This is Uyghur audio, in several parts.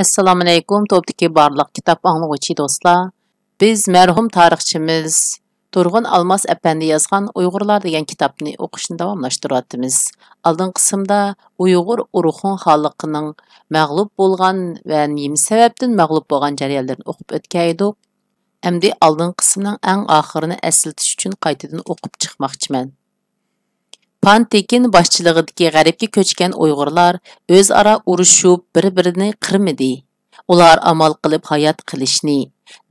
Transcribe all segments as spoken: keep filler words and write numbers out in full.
ئەسسالامۇئەلەيكۇم، توپتىكى بارلىق كىتاب ئاڭلىغۇچى دوستلار. بىز مەرھۇم تارىخچىمىز تۇرغۇن ئالماس ئەپەندى يازغان ئۇيغۇرلار دېگەن كىتابنى ئوقۇشنى داۋاملاشتۇرۇۋاتىمىز. ئالدىنقى قىسىمدا ئۇيغۇر ئورخۇن خانلىقىنىڭ مەغلۇپ بولغان ۋە نېمە سەۋەبتىن مەغلۇپ بولغان جەريانلىرىنى ئوقۇپ ئۆتكەن ئىدۇق. ئەمدى ئالدىنقى قىسىمنىڭ ئەڭ ئاخىرىنى ئەسلىتىش ئۈچۈن قايتىدىن ئوقۇپ چىقماقچىمەن. پان تېكىن باشچىلىقىدىكى غەربكە كۆچكەن ئۇيغۇرلار ئۆزئارا ئۇرۇشۇپ، بىر-بىرىنى قىرمىدى. ئۇلار ئامال قىلىپ ھايات قېلىشنى،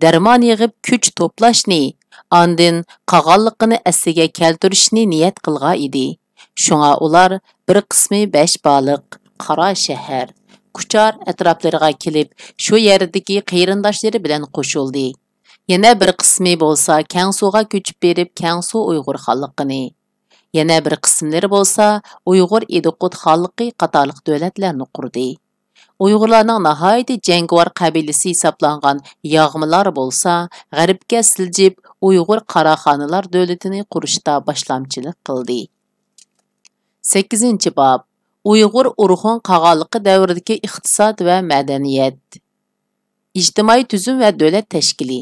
دەرمان يىغىپ كۈچ توپلاشنى، ئاندىن قالغانلىقىنى ئەسلىگە كەلتۈرۈشنى نىيەت قىلغان ئىدى. شۇڭا ئۇلار بىر قىسمى بەشبالىق، قاراشەھەر، كۇچار ئەتراپلىرىغا كېلىپ، شۇ يەردىكى قېرىنداشلىرى بىلەن قوشۇلدى. يەنە بىر قىسمى بولسا كەڭسۇغا كۆچۈپ بېرىپ، كەڭسۇ ئۇيغۇر خانلىقىنى، يەنە بىر قىسىملىرى بولسا ئۇيغۇر ئىدىقۇت خانلىقى قاتارلىق دۆلەتلەرنى قۇردى. ئۇيغۇرلارنىڭ ناھايىتى جەڭگىۋار قەبىلىسى ھېسابلانغان ياغمىلار بولسا غەربكە سىلجىپ، ئۇيغۇر قاراخانىلار دۆلىتىنى قۇرۇشتا باشلامچىلىق قىلدى. سەككىزىنچى باب، ئۇيغۇر ئورخۇن قاغانلىقى دەۋرىدىكى ئىقتىساد ۋە مەدەنىيەت. ئىجتىمائىي تۈزۈم ۋە دۆلەت تەشكىلى.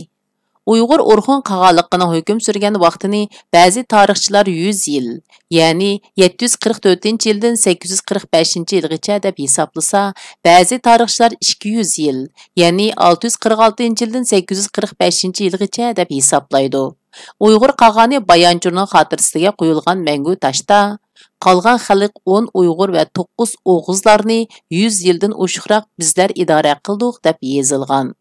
ئۇيغۇر ئورخۇن قاغانلىقىنىڭ ھۆكۈم سۈرگەن ۋاقتىنى بەزى تارىخچىلار يۈز يىل، يەنى يەتتە يۈز قىرىق تۆتىنچى يىلدىن سەككىز يۈز قىرىق بەشىنچى يىلغىچە دەپ ھېسابلىسا، بەزى تارىخچىلار ئىككى يۈز يىل، يەنى ئالتە يۈز قىرىق ئالتىنچى يىلدىن سەككىز يۈز قىرىق بەشىنچى يىلغىچە دەپ ھېسابلايدۇ. ئۇيغۇر قاغانى بايانچۇرنىڭ خاتىرىسىگە قويۇلغان مەڭگۈ تاشتا، قالغان خەلق ئون ئۇيغۇر ۋە توققۇز ئوغۇزلارنى يۈز يىلدىن ئوشۇقراق بىزلەر ئىدارە قىلدۇق دەپ يېزىلغان.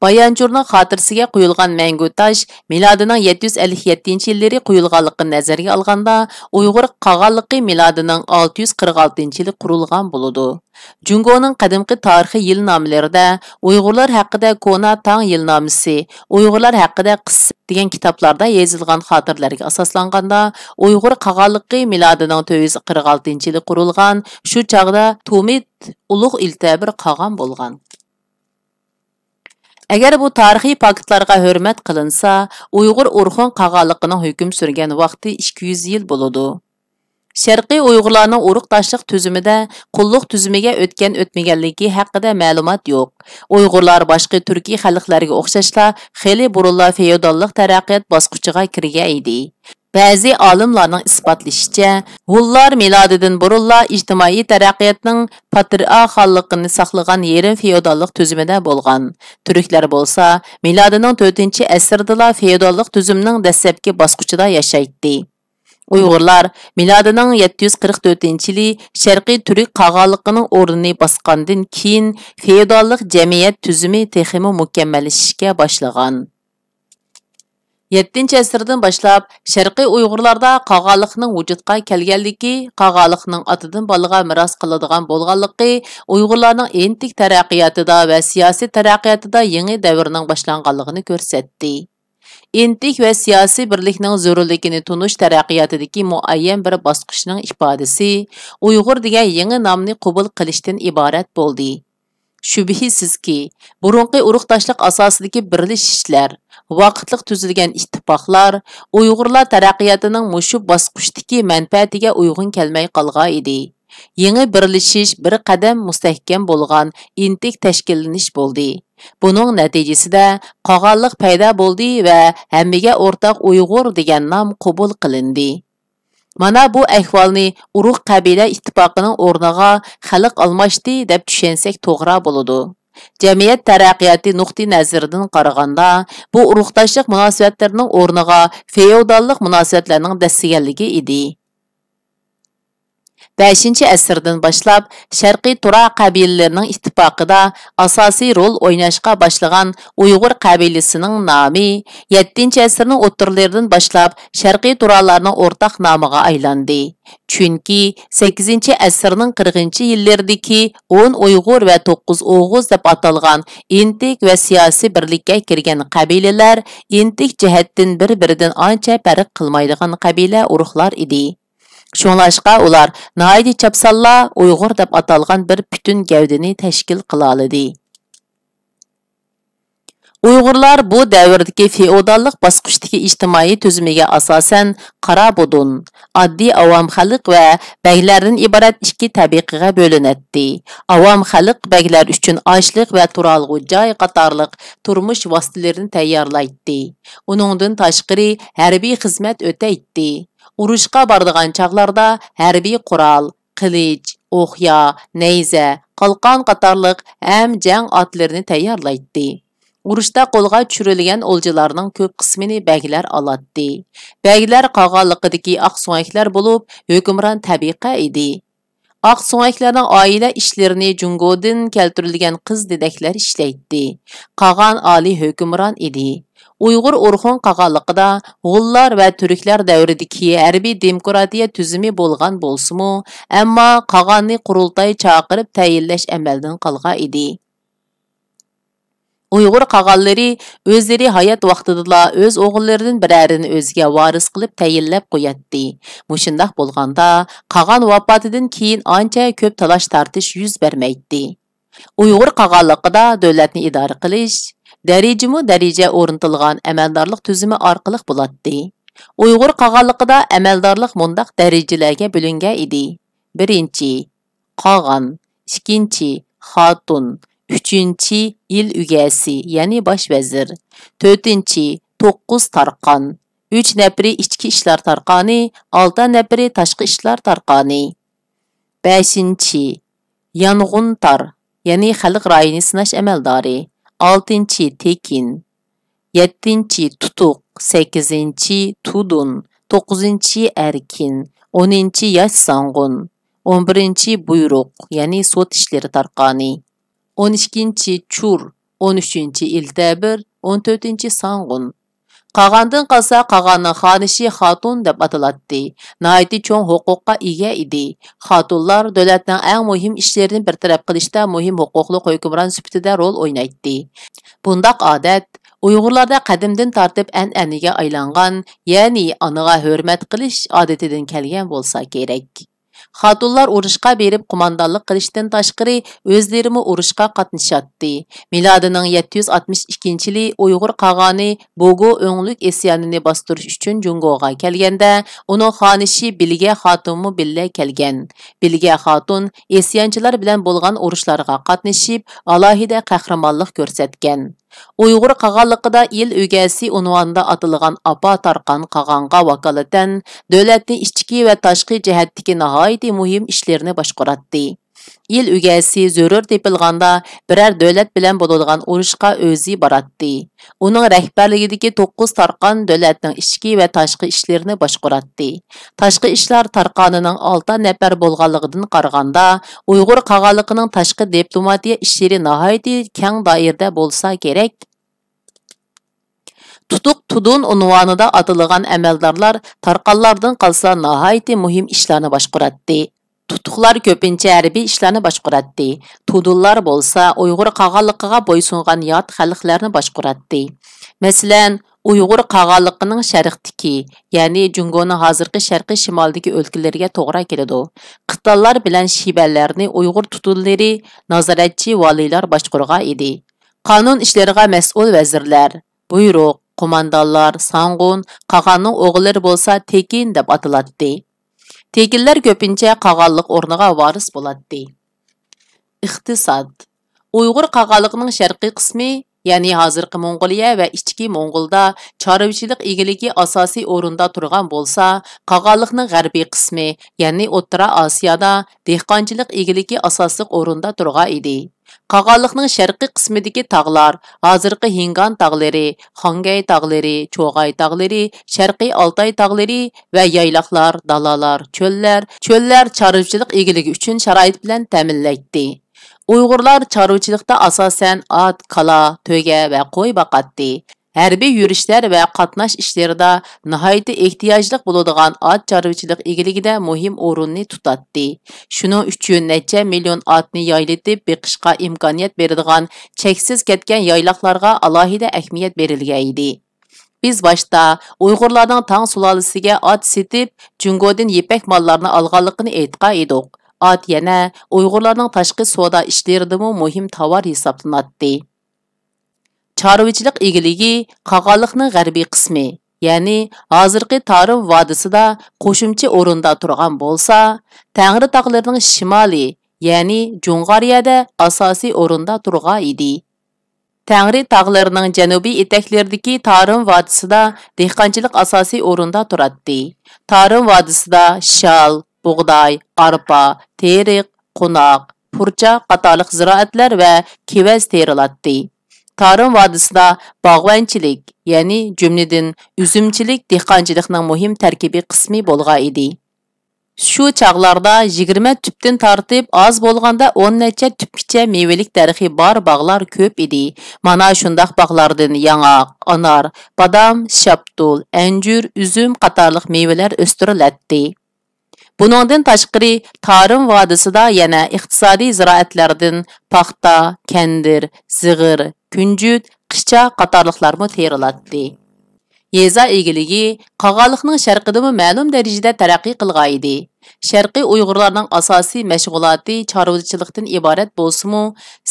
بايانچۇرنىڭ خاتىرىسىگە قويۇلغان مەڭگۈ تاش مىلادىنىڭ يەتتە يۈز ئەللىك يەتتىنچى يىللىرى قويۇلغانلىقىنى نەزەرگە ئالغاندا، ئۇيغۇر قاغانلىقى مىلادىنىڭ ئالتە يۈز قىرىق ئالتىنچى يىلى قۇرۇلغان بولىدۇ. جۇڭگونىڭ قەدىمكى تارىخىي يىلنامىلىرىدە ئۇيغۇرلار ھەققىدە كونا تاڭ يىلنامىسى، ئۇيغۇرلار ھەققىدە قىسسە دېگەن كىتابلاردا يېزىلغان خاتىرىلەرگە ئاساسلانغاندا، ئۇيغۇر قاغانلىقى مىلادىنىڭ تۆت يۈز قىرىق ئالتىنچى يىلى قۇرۇلغان، شۇ چاغدا تۇمىت ئۇلۇغ ئىلتە بىر قاغان بولغان. ئەگەر بۇ تارىخىي پاكىتلارغا ھۆرمەت قىلىنسا، ئۇيغۇر ئورخۇن قاغانلىقىنىڭ ھۆكۈم سۈرگەن ۋاقتى ئىككى يۈز يىل بولىدۇ. شەرقىي ئۇيغۇرلارنىڭ ئۇرۇقداشلىق تۈزۈمىدە قۇللۇق تۈزۈمىگە ئۆتكەن-ئۆتمىگەنلىكى ھەققىدە مەلۇمات يوق. ئۇيغۇرلار باشقا تۈركىي خەلقلەرگە ئوخشاشلا خېلى بۇرۇنلا فېئوداللىق تەرەققىيات باسقۇچىغا كىرگەن ئىدى. بەزى ئالىملارنىڭ ئىسپاتلىشىچە، ھۇنلار مىلادىدىن بۇرۇنلا ئىجتىمائىي تەرەققىياتنىڭ پاترىئارخاللىقىنى ساقلىغان يېرىم فېئوداللىق تۈزۈمىدە بولغان. تۈركلەر بولسا مىلادىنىڭ تۆتىنچى ئەسىردىلا فېئوداللىق تۈزۈمنىڭ دەسلەپكى باسقۇچىدا ياشايتتى. ئۇيغۇرلار مىلادىنىڭ يەتتە يۈز قىرىق تۆتىنچى يىلى شەرقىي تۈرك قاغانلىقىنىڭ ئورنىنى باسقاندىن كېيىن، فېئوداللىق جەمئىيەت تۈزۈمى تېخىمۇ مۇكەممەللىشىشكە باشلىغان. يەتتىنچى ئەسىردىن باشلاپ، شەرقىي ئۇيغۇرلاردا قاغانلىقنىڭ ۋۇجۇدقا كەلگەنلىكى، قاغانلىقنىڭ ئاتىدىن بالىغا مىراس قىلىدىغان بولغانلىقى ئۇيغۇرلارنىڭ ئېنتىك تەرەققىياتىدا ۋە سىياسىي تەرەققىياتىدا يېڭى دەۋرنىڭ باشلانغانلىقىنى كۆرسەتتى. ئېنتىك ۋە سىياسىي بىرلىكنىڭ زۆرۈرلۈكىنى تونۇش تەرەققىياتىدىكى مۇئەييەن بىر باسقۇچنىڭ ئىپادىسى ئۇيغۇر دېگەن يېڭى نامنى قوبۇل قىلىشتىن ئىبارەت بولدى. شۈبھىسىزكى، بۇرۇنقى ئۇرۇقداشلىق ئاساسىدىكى بىرلىشىشلەر، ۋاقىتلىق تۈزۈلگەن ئىتتىپاقلار ئۇيغۇرلار تەرەققىياتىنىڭ مۇشۇ باسقۇچتىكى مەنپەئەتىگە ئۇيغۇن كەلمەي قالغان ئىدى. يېڭى بىرلىشىش بىر قەدەم مۇستەھكەم بولغان ئىنتىك تەشكىللىنىش بولدى. بۇنىڭ نەتىجىسىدە قاغانلىق پەيدا بولدى ۋە ھەممىگە ئورتاق ئۇيغۇر دېگەن نام قوبۇل قىلىندى. مانا بۇ ئەھۋالنى ئۇرۇق قەبىلە ئىتتىپاقىنىڭ ئورنىغا خەلق ئالماشتى دەپ چۈشەنسەك توغرا بولىدۇ. جەمئىيەت تەرەققىياتى نۇقتىئى نەزىرىدىن قارىغاندا، بۇ ئۇرۇقداشلىق مۇناسىۋەتلىرىنىڭ ئورنىغا فېئوداللىق مۇناسىۋەتلەرنىڭ دەسسىگەنلىكى ئىدى. بەشىنچى ئەسىردىن باشلاپ شەرقىي تۇرا قەبىلىلىرىنىڭ ئىتتىپاقىدا ئاساسىي رول ئويناشقا باشلىغان ئۇيغۇر قەبىلىسىنىڭ نامى يەتتىنچى ئەسىرنىڭ ئوتتۇرىلىرىدىن باشلاپ شەرقىي تۇرالارنىڭ ئورتاق نامىغا ئايلاندى. چۈنكى سەككىزىنچى ئەسىرنىڭ قىرىقىنچى يىللىرىدىكى ئون ئۇيغۇر ۋە توققۇز ئوغۇز دەپ ئاتالغان ئىنتىك ۋە سىياسىي بىرلىككە كىرگەن قەبىلىلەر ئىنتىك جەھەتتىن بىر-بىرىدىن ئانچە پەرق قىلمايدىغان قەبىلە ئۇرۇقلار ئىدى. شۇڭلاشقا ئۇلار ناھايىتى چاپسانلا ئۇيغۇر دەپ ئاتالغان بىر پۈتۈن گەۋدىنى تەشكىل قىلالىدى. ئۇيغۇرلار بۇ دەۋردىكى فېئوداللىق باسقۇچتىكى ئىجتىمائىي تۈزۈمىگە ئاساسەن قارا بۇدۇن، ئاددىي ئاۋام خەلق ۋە بەگلەردىن ئىبارەت ئىككى تەبىقىگە بۆلۈنەتتى. ئاۋام خەلق بەگلەر ئۈچۈن ئاشلىق ۋە تۇرالغۇ جاي قاتارلىق تۇرمۇش ۋاسىتىلىرىنى تەييارلايتتى. ئۇنىڭدىن تاشقىرى ھەربىي خىزمەت ئۆتەيتتى. ئۇرۇشقا بارىدىغان چاغلاردا ھەربىي قورال، قىلىچ، ئوقيا، نەيزە، قالقان قاتارلىق ھەم جەڭ ئاتلىرىنى تەييارلايتتى. ئۇرۇشتا قولغا چۈشۈرۈلگەن ئولجىلارنىڭ كۆپ قىسمىنى بەگلەر ئالاتتى. بەگلەر قاغانلىقىدىكى ئاقسۆڭەكلەر بولۇپ، ھۆكۈمران تەبىقە ئىدى. ئاقسۆڭەكلەرنىڭ ئائىلە ئىشلىرىنى جۇڭگودىن كەلتۈرۈلگەن قىز دېدەكلەر ئىشلەيتتى. قاغان ئالىي ھۆكۈمران ئىدى. ئۇيغۇر ئورخۇن قاغانلىقىدا ھونلار ۋە تۈركلەر دەۋرىدىكى ھەربىي دېموكراتىيە تۈزۈمى بولغان بولسىمۇ، ئەمما قاغاننى قۇرۇلتاي چاقىرىپ تەيىنلەش ئەمەلدىن قالغان ئىدى. ئۇيغۇر قاغانلىرى ئۆزلىرى ھايات ۋاقتىدىلا ئۆز ئوغۇللىرىدىن بىرەرىنى ئۆزىگە ۋارىس قىلىپ تەيىنلەپ قوياتتى. مۇشۇنداق بولغاندا، قاغان ۋاپاتىدىن كېيىن ئانچە كۆپ تالاش-تارتىش يۈز بەرمەيتتى. ئۇيغۇر قاغانلىقىدا دۆلەتنى ئىدارە قىلىش دەرىجىمۇ دەرىجە ئورنىتىلغان ئەمەلدارلىق تۈزۈمى ئارقىلىق بولاتتى. ئۇيغۇر قاغانلىقىدا ئەمەلدارلىق مۇنداق دەرىجىلەرگە بۆلۈنگەن ئىدى. بىرىنچى، قاغان، ئىككىنچى، خاتۇن، ئۈچىنچى، ئىل ئىگىسى، يەنى باش ۋەزىر، تۆتىنچى، توققۇز تارقان، ئۈچ نەپىرى ئىچكى ئىشلار تارقانى، ئالتە نەپىرى تاشقى ئىشلار تارقانى، بەشىنچى، يانغۇن تار، يەنى خەلق رايىنى سىناش ئەمەلدارى، ئالتىنچى، تېكىن، يەتتىنچى، تۇتۇق، سەككىزىنچى، تۇدۇن، توققۇزىنچى، ئەركىن، ئونىنچى، ياش سانغۇن، ئون بىرىنچى، بۇيرۇق، يەنى سوت ئىشلىرى تارقانى، ئون ئىككىنچى، چۇر، ئون ئۈچىنچى، ئىلتەبىر، ئون تۆتىنچى، سانغۇن. قاغاندىن قالسا، قاغاننىڭ خانىشى خاتۇن دەپ ئاتىلاتتى. ناھايىتى چوڭ ھوقۇققا ئىگە ئىدى. خاتۇنلار دۆلەتنىڭ ئەڭ مۇھىم ئىشلىرىنى بىر تەرەپ قىلىشتا مۇھىم ھوقۇقلۇق ھۆكۈمران سۈپىتىدە رول ئوينايتتى. بۇنداق ئادەت ئۇيغۇرلاردا قەدىمدىن تارتىپ ئەنئەنىگە ئايلانغان، يەنى ئانىغا ھۆرمەت قىلىش ئادىتىدىن كەلگەن بولسا كېرەك. خاتۇنلار ئۇرۇشقا بېرىپ قوماندانلىق قىلىشتىن تاشقىرى، ئۆزلىرىمۇ ئۇرۇشقا قاتنىشاتتى. مىلادىنىڭ يەتتە يۈز ئاتمىش ئىككىنچى يىلى ئۇيغۇر قاغانى بوگو ئۆڭلۈك ئىسيانىنى باستۇرۇش ئۈچۈن جۇڭگوغا كەلگەندە، ئۇنىڭ خانىشى بىلگە خاتۇنمۇ بىللە كەلگەن. بىلگە خاتۇن ئىسيانچىلار بىلەن بولغان ئۇرۇشلارغا قاتنىشىپ، ئالاھىدە قەھرىمانلىق كۆرسەتكەن. ئۇيغۇر قاغانلىقىدا ئىل ئىگىسى ئۇنۋانىدا ئاتىلىغان ئاپا تارقان قاغانغا ۋاكالىتەن دۆلەتنى ئىچكى ۋە تاشقى جەھەتتىكى ناھايىتى مۇھىم ئىشلىرىنى باشقۇراتتى. ئىل ئىگىسى زۆرۈر تېپىلغاندا بىرەر دۆلەت بىلەن بولىدىغان ئۇرۇشقا ئۆزى باراتتى. ئۇنىڭ رەھبەرلىكىدىكى توققۇز تارقان دۆلەتنىڭ ئىچكى ۋە تاشقى ئىشلىرىنى باشقۇراتتى. تاشقى ئىشلار تارقانىنىڭ ئالتە نەپەر بولغانلىقىدىن قارىغاندا، ئۇيغۇر قاغانلىقىنىڭ تاشقى دىپلوماتىيە ئىشلىرى ناھايىتى كەڭ دائىرىدە بولسا كېرەك. تۇتۇق تۇدۇن ئۇنۋانىدا ئاتىلىغان ئەمەلدارلار تارقانلاردىن قالسا ناھايىتى مۇھىم ئىشلارنى باشقۇراتتى. تۇتۇقلار كۆپىنچە ھەربىي ئىشلارنى باشقۇراتتى. تۇدۇنلار بولسا ئۇيغۇر قاغانلىقىغا بويسۇنغان يات خەلقلەرنى باشقۇراتتى. مەسىلەن، ئۇيغۇر قاغانلىقىنىڭ شەرقتىكى، يەنى جۇڭگونىڭ ھازىرقى شەرقىي شىمالىدىكى ئۆلكىلىرىگە توغرا كېلىدۇ. قىتانلار بىلەن شىبەنلەرنى ئۇيغۇر تۇدۇنلىرى، نازارەتچى ۋالىيلار باشقۇرغان ئىدى. قانۇن ئىشلىرىغا مەسئۇل ۋەزىرلەر، بۇيرۇق، قوماندانلار، سانغۇن، قاغاننىڭ ئوغۇللىرى بولسا تېكىن دەپ ئاتىلاتتى. تېكىنلەر كۆپىنچە قاغانلىق ئورنىغا ۋارىس بولاتتى. ئىقتىساد. ئۇيغۇر قاغانلىقىنىڭ شەرقىي قىسمى، يەنى ھازىرقى موڭغۇلىيە ۋە ئىچكى موڭغۇلدا چارۋىچىلىق ئىگىلىكى ئاساسىي ئورۇندا تۇرغان بولسا، قاغانلىقنىڭ غەربىي قىسمى، يەنى ئوتتۇرا ئاسىيادا دېھقانچىلىق ئىگىلىكى ئاساسلىق ئورۇندا تۇرغان ئىدى. قاغانلىقنىڭ شەرقىي قىسمىدىكى تاغلار، ھازىرقى ھىنگان تاغلىرى، خاڭگەي تاغلىرى، چوغاي تاغلىرى، شەرقىي ئالتاي تاغلىرى ۋە يايلاقلار، دالالار، چۆللەر، چۆللەر چارۋىچىلىق ئىگىلىكى ئۈچۈن شارائىت بىلەن تەمىنلەيتتى. ئۇيغۇرلار چارۋىچىلىقتا ئاساسەن ئات، كالا، تۆگە ۋە قوي باقاتتى. ھەربىي يۈرۈشلەر ۋە قاتناش ئىشلىرىدا ناھايىتى ئېھتىياجلىق بولىدىغان ئات چارۋىچىلىق ئىگىلىكىدە مۇھىم ئورۇننى تۇتاتتى. شۇنىڭ ئۈچۈن نەچچە مىليون ئاتنى يايلىتىپ بېقىشقا ئىمكانىيەت بېرىدىغان چەكسىز كەتكەن يايلاقلارغا ئالاھىدە ئەھمىيەت بېرىلگەن ئىدى. بىز باشتا ئۇيغۇرلارنىڭ تاڭ سۇلالىسىگە ئات سېتىپ، جۇڭگودىن يىپەك ماللارنى ئالغانلىقىنى ئېيتقان ئىدۇق. ئات يەنە ئۇيغۇرلارنىڭ تاشقى سودا ئىشلىرىدىمۇ مۇھىم تاۋار ھېسابلىناتتى. چارۋىچىلىق ئىگىلىكى قاغانلىقنىڭ غەربىي قىسمى، يەنى ھازىرقى تارىم ۋادىسىدا قوشۇمچە ئورۇندا تۇرغان بولسا، تەڭرى تاغلىرىنىڭ شىمالى، يەنى جۇڭغارىيەدە ئاساسىي ئورۇندا تۇرغان ئىدى. تەڭرى تاغلىرىنىڭ جەنۇبىي ئېتەكلىرىدىكى تارىم ۋادىسىدا دېھقانچىلىق ئاساسىي ئورۇندا تۇراتتى. تارىم ۋادىسىدا شال، بۇغداي، ئارپا، تېرىق، قوناق، پۇرچاق قاتارلىق زىرائەتلەر ۋە كېۋەز تېرىلاتتى. تارىم ۋادىسىدا باغۋەنچىلىك، يەنى جۈملىدىن ئۈزۈمچىلىك دېھقانچىلىقنىڭ مۇھىم تەركىبىي قىسمى بولغان ئىدى. شۇ چاغلاردا يىگىرمە تۈپتىن تارتىپ، ئاز بولغاندا ئون نەچچە تۈپكىچە مېۋىلىك دەرىخى بار باغلار كۆپ ئىدى. مانا شۇنداق باغلاردىن ياڭاق، ئانار، بادام، شاپتۇل، ئەنجۈر، ئۈزۈم قاتارلىق مېۋىلەر ئۆستۈرۈلەتتى. بۇنىڭدىن تاشقىرى، تارىم ۋادىسىدا يەنە ئىقتىسادىي زىرائەتلەردىن پاختا، كەندىر، زىغىر، كۈنجۈت، قىچا قاتارلىقلارمۇ تېرىلاتتى. يېزا ئىگىلىكى قاغانلىقنىڭ شەرقىدىمۇ مەلۇم دەرىجىدە تەرەققىي قىلغان ئىدى. شەرقىي ئۇيغۇرلارنىڭ ئاساسىي مەشغۇلاتى چارۋىچىلىقتىن ئىبارەت بولسىمۇ،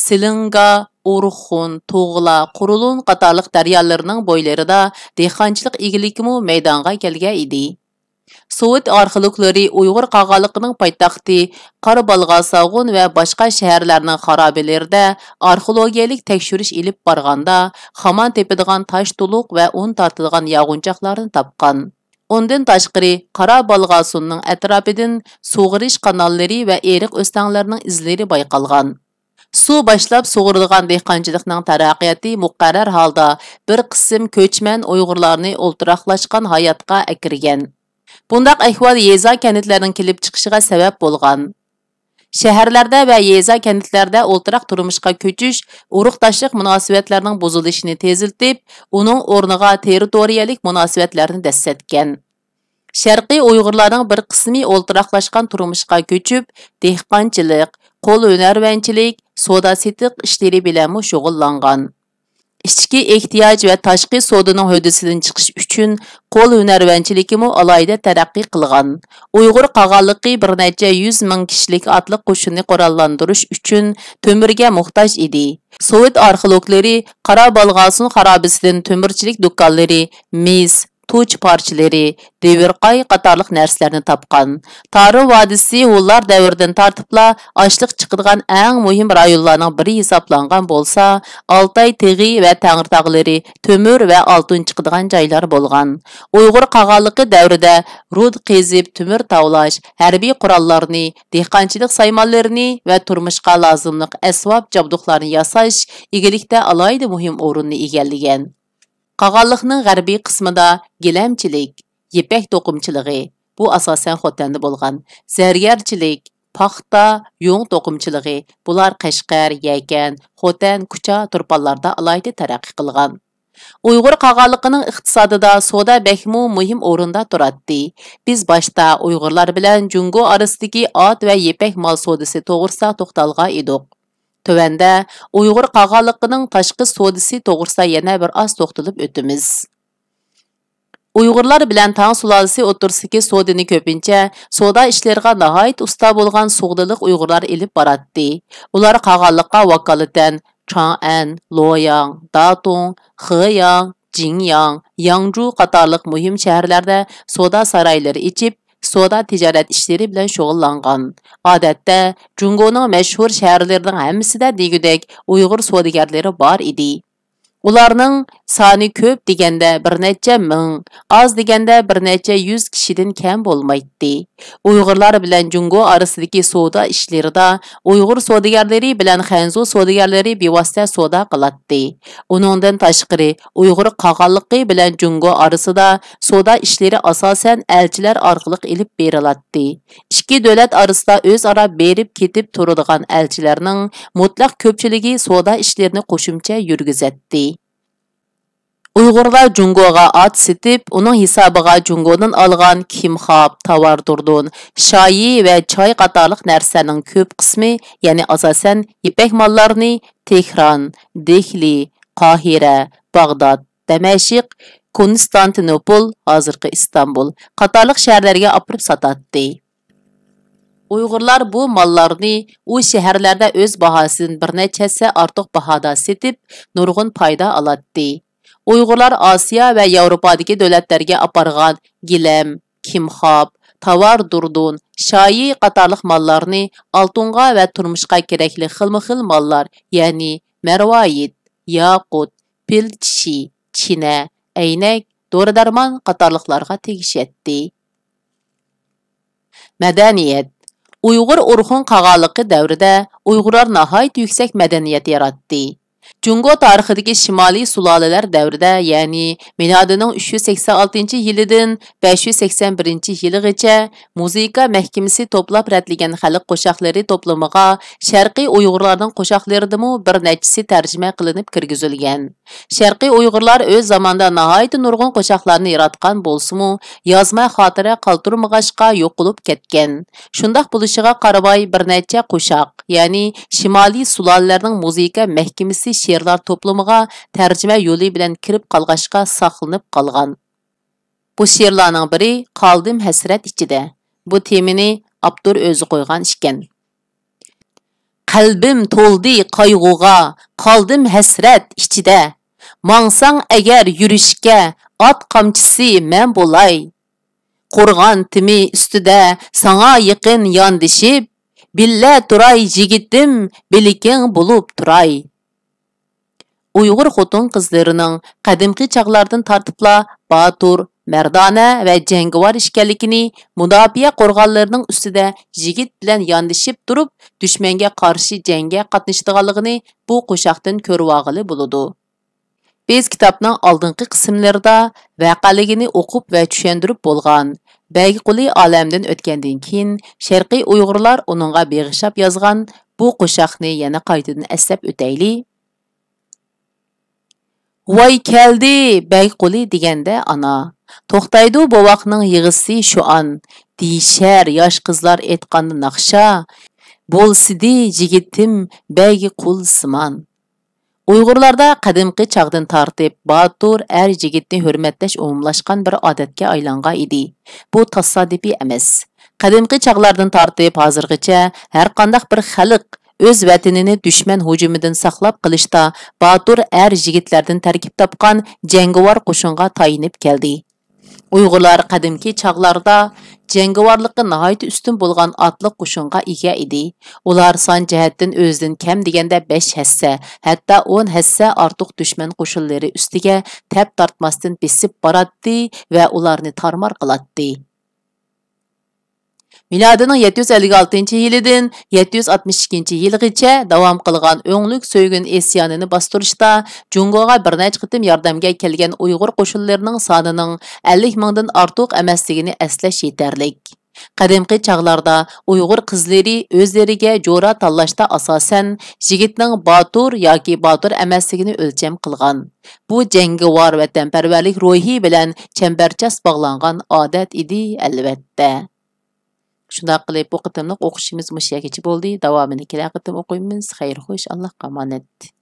سېلىنگا، ئورخۇن، تۇغلا، قۇرۇلۇن قاتارلىق دەريالىرىنىڭ بويلىرىدا دېھقانچىلىق ئىگىلىكىمۇ مەيدانغا كەلگەن ئىدى. سوۋېت ئارخېئولوگلىرى ئۇيغۇر قاغانلىقىنىڭ پايتەختى قارا بالغاساغۇن ۋە باشقا شەھەرلەرنىڭ خارابىلىرىدە ئارخېئولوگىيەلىك تەكشۈرۈش ئېلىپ بارغاندا، خامان تېپىدىغان تاش تولۇق ۋە ئۇن تارتىدىغان ياغۇنچاقلارنى تاپقان. ئۇندىن تاشقىرى، قارا بالغاسۇننىڭ ئەتراپىدىن سۇغىرىش قاناللىرى ۋە ئېرىق ئۆستەڭلىرىنىڭ ئىزلىرى بايقالغان. سۇ باشلاپ سۇغىرىدىغان دېھقانچىلىقنىڭ تەرەققىياتى مۇقەررەر ھالدا بىر قىسىم كۆچمەن ئۇيغۇرلارنى ئولتۇراقلاشقان ھاياتقا ئەكىرگەن. بۇنداق ئەھۋال يېزا، كەنتلەرنىڭ كېلىپ چىقىشىغا سەۋەب بولغان. شەھەرلەردە ۋە يېزا، كەنتلەردە ئولتۇراق تۇرمۇشقا كۆچۈش ئۇرۇقداشلىق مۇناسىۋەتلەرنىڭ بۇزۇلۇشىنى تېزلىتىپ، ئۇنىڭ ئورنىغا تېررىتورىيەلىك مۇناسىۋەتلەرنى دەسسەتكەن. شەرقىي ئۇيغۇرلارنىڭ بىر قىسمى ئولتۇراقلاشقان تۇرمۇشقا كۆچۈپ، دېھقانچىلىق، قول ھۈنەرۋەنچىلىك، سودا-سېتىق ئىشلىرى بىلەنمۇ شۇغۇللانغان. ئىچكى ئېھتىياج ۋە تاشقى سودىنىڭ ھۆددىسىدىن چىقىش ئۈچۈن قول ھۈنەرۋەنچىلىكىمۇ ئالاھىدە تەرەققىي قىلغان. ئۇيغۇر قاغانلىقى بىر نەچچە يۈز مىڭ كىشىلىك ئاتلىق قوشۇننى قوراللاندۇرۇش ئۈچۈن تۆمۈرگە موھتاج ئىدى. سوۋېت ئارخېئولوگلىرى قارا بالغاسۇن خارابىسىدىن تۆمۈرچىلىك دۇكانلىرى، مىس، توچ پارچىلىرى، دېۋىرقاي قاتارلىق نەرسىلەرنى تاپقان. تارىم ۋادىسى ھونلار دەۋرىدىن تارتىپلا ئاشلىق چىقىدىغان ئەڭ مۇھىم رايونلارنىڭ بىرى ھېسابلانغان بولسا، ئالتاي تېغى ۋە تەڭرىتاغلىرى تۆمۈر ۋە ئالتۇن چىقىدىغان جايلار بولغان. ئۇيغۇر قاغانلىقى دەۋرىدە رۇدا قېزىپ، تۆمۈر تاۋلاش، ھەربىي قوراللارنى، دېھقانچىلىق سايمانلىرىنى ۋە تۇرمۇشقا لازىملىق ئەسۋاب-جابدۇقلارنى ياساش ئىگىلىكتە ئالاھىدە مۇھىم ئورۇننى ئىگىلىگەن. قاغانلىقنىڭ غەربىي قىسمىدا گىلەمچىلىك، يىپەك توقۇمىچىلىقى، بۇ ئاساسەن خوتەندە بولغان، زەرگەرچىلىك، پاختا، يۇڭ توقۇمىچىلىقى، بۇلار قەشقەر، يەكەن، خوتەن، كۇچا، تۇرپانلاردا ئالاھىدە تەرەققىي قىلغان. ئۇيغۇر قاغانلىقىنىڭ ئىقتىسادىدا سودا بەكمۇ مۇھىم ئورۇندا تۇراتتى. بىز باشتا ئۇيغۇرلار بىلەن جۇڭگو ئارىسىدىكى ئات ۋە يىپەك مال سودىسى توغرىسىدا توختالغان ئىدۇق. تۆۋەندە ئۇيغۇر قاغانلىقىنىڭ تاشقى سودىسى توغرىسىدا يەنە بىر ئاز توختىلىپ ئۆتىمىز. ئۇيغۇرلار بىلەن تاڭ سۇلالىسى ئوتتۇرىسىدىكى سودىنى كۆپىنچە سودا ئىشلىرىغا ناھايىتى ئۇستا بولغان سۇغدىلىق ئۇيغۇرلار ئېلىپ باراتتى. ئۇلار قاغانلىققا ۋاكالىتەن چاڭئەن، لوياڭ، داتۇڭ، خېياڭ، جىڭياڭ، ياڭجۇ قاتارلىق مۇھىم شەھەرلەردە سودا سارايلىرى ئېچىپ، سودا تىجارەت ئىشلىرى بىلەن شۇغۇللانغان. ئادەتتە، جۇڭگونىڭ مەشھۇر شەھەرلىرىنىڭ ھەممىسىدە دېگۈدەك ئۇيغۇر سودىگەرلىرى بار ئىدى. ئۇلارنىڭ سانى كۆپ دېگەندە بىر نەچچە مىڭ، ئاز دېگەندە بىر نەچچە يۈز كىشىدىن كەم بولمايتتى. ئۇيغۇرلار بىلەن جۇڭگو ئارىسىدىكى سودا ئىشلىرىدا ئۇيغۇر سودىگەرلىرى بىلەن خەنزۇ سودىگەرلىرى بىۋاسىتە سودا قىلاتتى. ئۇنىڭدىن تاشقىرى، ئۇيغۇر قاغانلىقى بىلەن جۇڭگو ئارىسىدا سودا ئىشلىرى ئاساسەن ئەلچىلەر ئارقىلىق ئېلىپ بېرىلاتتى. ئىككى دۆلەت ئارىسىدا ئۆزئارا بېرىپ كېتىپ تۇرىدىغان ئەلچىلەرنىڭ مۇتلەق كۆپچىلىكى سودا ئىشلىرىنى قوشۇمچە يۈرگۈزەتتى. ئۇيغۇرلار جۇڭگوغا ئات سېتىپ، ئۇنىڭ ھېسابىغا جۇڭگودىن ئالغان كىمخاپ، تاۋار دۇردۇن، شايى ۋە چاي قاتارلىق نەرسىلەرنىڭ كۆپ قىسمى، يەنى ئاساسەن يىپەك ماللارنى تېھران، دېھلى، قاھىرە، باغداد، دەمەشق، كونستانتىنوپول، ھازىرقى ئىستانبۇل، قاتارلىق شەھەرلەرگە ئاپىرىپ ساتاتتى. ئۇيغۇرلار بۇ ماللارنى ئۇ شەھەرلەردە ئۆز باھاسىدىن بىر نەچچە ھەسسە ئارتۇق باھادا سېتىپ، نۇرغۇن پايدا ئالاتتى. ئۇيغۇرلار ئاسىيا ۋە ياۋروپادىكى دۆلەتلەرگە ئاپارغان گىلەم، كىمخاپ، تاۋار دۇردۇن، شايى قاتارلىق ماللارنى ئالتۇنغا ۋە تۇرمۇشقا كېرەكلىك خىلمۇ خىل ماللار، يەنى مەرۋايىت، ياقۇت، پىل چىشى، چىنە، ئەينەك، دورا-دەرمان قاتارلىقلارغا تېگىشەتتى. مەدەنىيەت. ئۇيغۇر ئورخۇن قاغانلىقى دەۋرىدە ئۇيغۇرلار ناھايىتى يۈكسەك مەدەنىيەت ياراتتى. جۇڭگو تارىخىدىكى شىمالىي سۇلالىلەر دەۋرىدە، يەنى مىلادىنىڭ ئۈچ يۈز سەكسەن ئالتىنچى يىلىدىن بەش يۈز سەكسەن بىرىنچى يىلىغىچە مۇزىكا مەھكىمىسى توپلاپ رەتلىگەن خەلق قوشاقلىرى توپلىمىغا شەرقىي ئۇيغۇرلارنىڭ قوشاقلىرىدىمۇ بىر نەچچىسى تەرجىمە قىلىنىپ كىرگۈزۈلگەن. شەرقىي ئۇيغۇرلار ئۆز زامانىدا ناھايىتى نۇرغۇن قوشاقلارنى ياراتقان بولسىمۇ، يازما خاتىرە قالدۇرمىغاچقا يوقىلىپ كەتكەن. شۇنداق بولۇشىغا قارىماي، بىر نەچچە قوشاق، يەنى شىمالىي سۇلالىلەرنىڭ مۇزىكا مەھكىمىسى شېئىرلار توپلىمىغا تەرجىمە يولى بىلەن كىرىپ قالغاچقا ساقلىنىپ قالغان. بۇ شېئىرلارنىڭ بىرى قالدىم ھەسرەت ئىچىدە. بۇ تېمىنى ئاپتور ئۆزى قويغان ئىكەن. قەلبىم تولدى قايغۇغا، قالدىم ھەسرەت ئىچىدە. ماڭساڭ ئەگەر يۈرۈشكە، ئات قامچىسى مەن بولاي. قورغان تېمى ئۈستىدە ساڭا يېقىن ياندىشىپ، بىللە تۇراي يىگىتىم، بىلىكىڭ بولۇپ تۇراي. ئۇيغۇر خوتۇن-قىزلىرىنىڭ قەدىمكى چاغلاردىن تارتىپلا باتۇر، مەردانە ۋە جەڭگىۋار ئىكەنلىكىنى، مۇداپىئە قورغانلىرىنىڭ ئۈستىدە يىگىت بىلەن ياندىشىپ تۇرۇپ، دۈشمەنگە قارشى جەڭگە قاتنىشىدىغانلىقىنى بۇ قوشاقتىن كۆرۈۋالغىلى بولىدۇ. بىز كىتابنىڭ ئالدىنقى قىسىملىرىدا ۋەقەلىكىنى ئوقۇپ ۋە چۈشەندۈرۈپ بولغان بەگقۇلى ئالەمدىن ئۆتكەندىن كېيىن، شەرقىي ئۇيغۇرلار ئۇنىڭغا بېغىشلاپ يازغان بۇ قوشاقنى يەنە قايتىدىن ئەسلەپ ئۆتەيلى. ۋاي كەلدى بەگقۇلى دېگەندە ئانا، توختايدۇ بوۋاقنىڭ يىغىسى شۇئان، دېيىشەر ياش قىزلار ئېيتقاندا ناخشا، بولسىدى يىگىتىم بەگقۇلسىمان. ئۇيغۇرلاردا قەدىمكى چاغدىن تارتىپ باتۇر ئەر يىگىتنى ھۆرمەتلەش ئومۇملاشقان بىر ئادەتكە ئايلانغان ئىدى. بۇ تاسادىپىي ئەمەس. قەدىمكى چاغلاردىن تارتىپ ھازىرغىچە ھەرقانداق بىر خەلق ئۆز ۋەتىنىنى دۈشمەن ھۇجۇمىدىن ساقلاپ قېلىشتا باتۇر ئەر يىگىتلەردىن تەركىب تاپقان جەڭگىۋار قوشۇنغا تايىنىپ كەلدى. ئۇيغۇرلار قەدىمكى چاغلاردا جەڭگىۋارلىقى ناھايىتى ئۈستۈن بولغان ئاتلىق قوشۇنغا ئىگە ئىدى. ئۇلار سان جەھەتتىن ئۆزىدىن كەم دېگەندە بەش ھەسسە، ھەتتا ئون ھەسسە ئارتۇق دۈشمەن قوشۇنلىرى ئۈستىگە تەپ تارتماستىن بېسىپ باراتتى ۋە ئۇلارنى تارمار قىلاتتى. مىلادىنىڭ يەتتە يۈز ئەللىك ئالتىنچى يىلىدىن يەتتە يۈز ئاتمىش ئىككىنچى يىلغىچە داۋام قىلغان ئۆڭلۈك سۆيگۈن ئىسيانىنى باستۇرۇشتا جۇڭگوغا بىر نەچچە قېتىم ياردەمگە كەلگەن ئۇيغۇر قوشۇنلىرىنىڭ سانىنىڭ ئەللىك مىڭدىن ئارتۇق ئەمەسلىكىنى ئەسلەش يېتەرلىك. قەدىمكى چاغلاردا ئۇيغۇر قىزلىرى ئۆزلىرىگە جورا تاللاشتا ئاساسەن يىگىتنىڭ باتۇر ياكى باتۇر ئەمەسلىكىنى ئۆلچەم قىلغان. بۇ جەڭگىۋار ۋەتەنپەرۋەرلىك روھى بىلەن چەمبەرچاس باغلانغان ئادەت ئىدى، ئەلۋەتتە. شۇنداق قىلىپ، بۇ قېتىملىق ئوقۇشىمىز مۇشۇ يەرگىچە بولدى. داۋامىنى كېلەر قېتىم ئوقۇيمىز. خەير خوش، ئاللاھقا ئامانەت.